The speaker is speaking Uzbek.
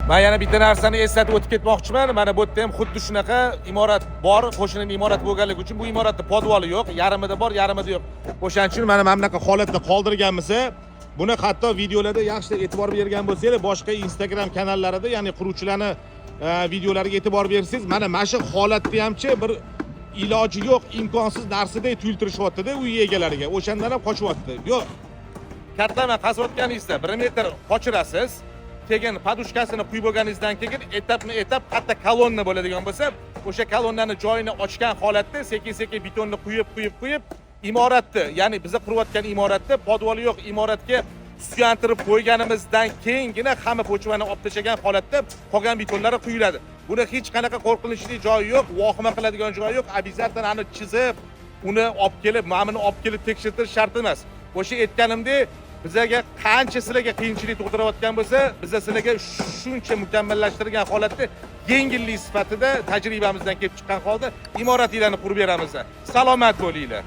Man yana bitta narsani eslatib o'tib ketmoqchiman. Mana bu yerda ham xuddi shunaqa imorat bor. Qo'shni imorat bo'lganligi uchun bu imoratda podvali yo'q, yarmida bor, yarmida yo'q. O'shaning uchun mana bunaqa holatda qoldirganmiz. Buni hatto videolarda yaxshilab e'tibor bergan bo'lsanglar, boshqa Instagram kanallarida, ya'ni quruvchilarni videolariga e'tibor bersangiz, mana shu holatda hamchi bir iloji yo'q, imkonsiz narsadek tuyultirishyapti-da uy egalariga. O'shandan ham qochyapti. Yo'q. Katlama qaziyotganingizda 1 metr qochirasiz. Keyin подушка sini quyib bo'lganingizdan keyin etapma etap katta kolonna bo'ladigan bo'lsa, o'sha kolonnani joyini ochgan holatda sekin-sekin betonni quyib, quyib, quyib imoratni, ya'ni biza qurayotgan imoratni podvali yo'q imoratga suyantirib qo'yganimizdan keyingina hamma почва ni olib tashlagan holatda qolgan betonlari quyiladi. Buni hech qanaqa qo'rqinchli joyi yo'q, vahima qiladigan joyi yo'q. Обязательно ani chizib, uni olib kelib, mana buni olib kelib tekshirtirish shart emas. O'sha aytganimdek, bizaga qancha sizlarga qiyinchilik tug'dirayotgan bo'lsa, biza sizlarga shuncha mukammallashtirgan holatda yengillik sifatida tajribamizdan kelib chiqqan holda imoratinglarni qurib beramiz. Salomat bo'linglar.